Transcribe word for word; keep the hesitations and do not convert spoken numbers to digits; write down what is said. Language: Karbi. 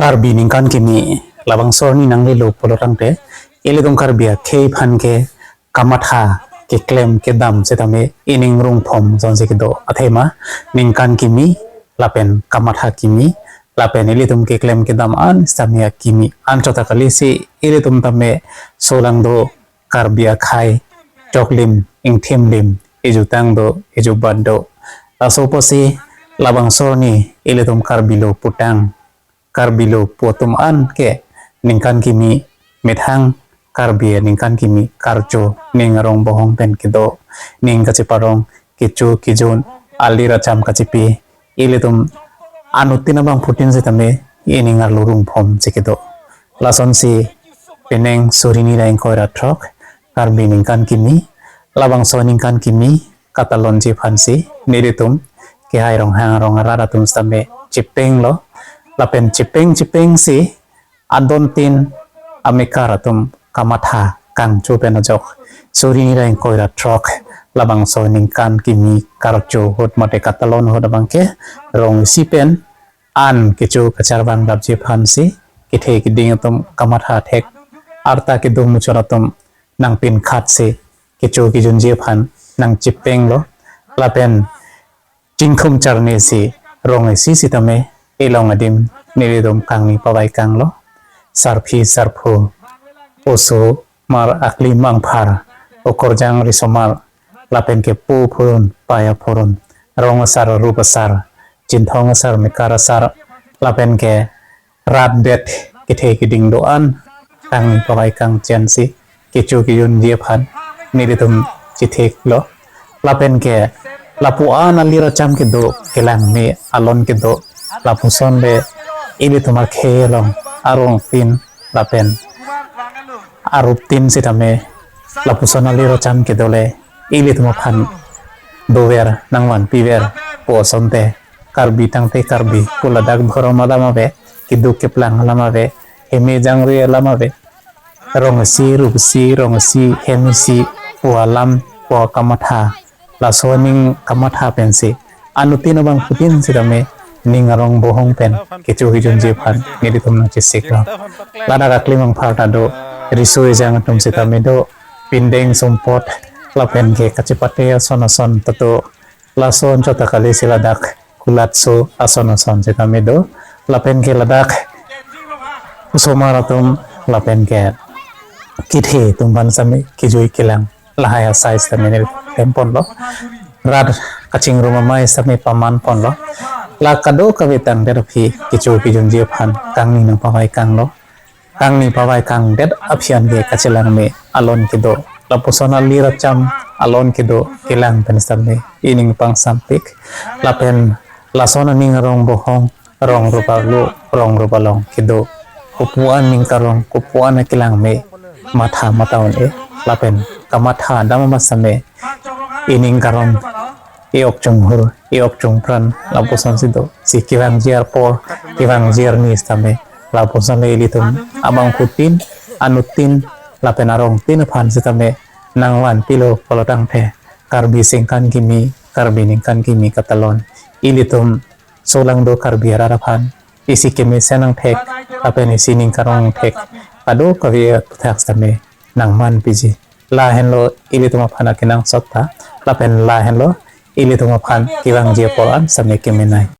Karbi ningkan kimi labangso arni nanglelo pulo tangte, ilitum Karbi akhei aphan ke kamatha keklem kedam setame ining rungphom jongsi kedo athema ningkan kimi lapen kamatha kimi lapen ilitum keklem kedam an setame akimi anchot ta kalisi ilitum tame solangdo Karbi akhei choklim ingthimlim ejutang do ejubat do. Laso apotsi labangso arni ilitum Karbi lo putang Karbi lo pu atum an ke ningkan kimi methang Karbi ningkan kimi karcho ning arong bohong pen kedo ning kacheparong kecho kejun alir acham kachepi ilitum anuttin abangphutin setame ining arlo rungphom si kedo. Lasonsi penang suri ni ra ingkoi ra throk Karbi ningkan kimi labangso ningkan kimi katalonji aphansi nelitum kehai ronghang rong arat atum setame chepenglo lapen chepeng chepengsi adontin amekar atum kamatha kangcho pen ajok suri ni ra ingkoi ra throk labangso ningkan kimi karcho ahut mate katalon ahut abang ke rong isi pen an kecho kacharvang dapji aphansi kethe keding atum kamatha thek arta kedung muchot atum nangpinkhatsi kecho kejunji aphan nangchepenglo lapen chingthum charnisi rong isi setame elong adim nelitum kangni pavai kanglo. Sarpi sarpo oso mar akli mangphar okorjang risomar lapen ke pu phurun paya phurun rong asar rup asar chinthong asar mekar asar lapen ke rat det kethe keding do-an kangni pavai kangchensi kecho kejunji aphan nelitum chetheklo lapen ke lapu-an alir acham kedo kelang me alon kedo lapuson le ilitum akhei along arongtin lapen aruptin setame lapuson alir acham kedo le ilitum aphan dover nangvanpiver pu asonte Karbi tangte Karbi pu ladak dhorom alam ave keduk keplang alam ave heme jangre alam ave rong isi rup isi rong isi hem isi pu alam pu kamatha laso aning kamatha pensi anuttin abangphutin setame ning arong bohong pen kecho kejunji aphan nelitum nangchesiklo. Ladak akli mangphar ta do riso ejang atum setame do pindeng sumpot lapen ke kachepate ason ason ta do laso anchot ta kalisi ladak kulatso ason ason setame do lapen ke ladak osomar atum lapen ke kethe atum aphan setame kejui kelang lahai asai setame nelitum ponlo rat kachingrum amei setame paman ponlo la kadokave tangdet aphi kecho kejunji aphan kangni nangpavai kanglo kangni pavai kangdet aphi an ke kachelang me alon kedo lapuson alir acham alon kedo kelang pen setame ining pangsampik lapen lason aning arong bohong rong rup arlo rong rup along kedo kopu-an ning karong kopu-an kelang me matha matha un-e lapen kamatha dam ama setame ining karong e-ok chunghur e-ok chungpran lapusonsi do si kevangji arpor kevangji arni setame lapuson le ilitum abangphutin anuttin lapen arongtin aphan setame nangvanpilo pulo tangte Karbi ningkan kimi Karbi ningkan kimi katalon ilitum solangdo Karbi arat aphan isi kemesen angthek lapen isi ning karong angthek kadokave aputhak setame nangvanpiji lahenlo ilitum aphan akenangsot ta lapen lahenlo ilitum aphan kevangji apor an setame kemenei.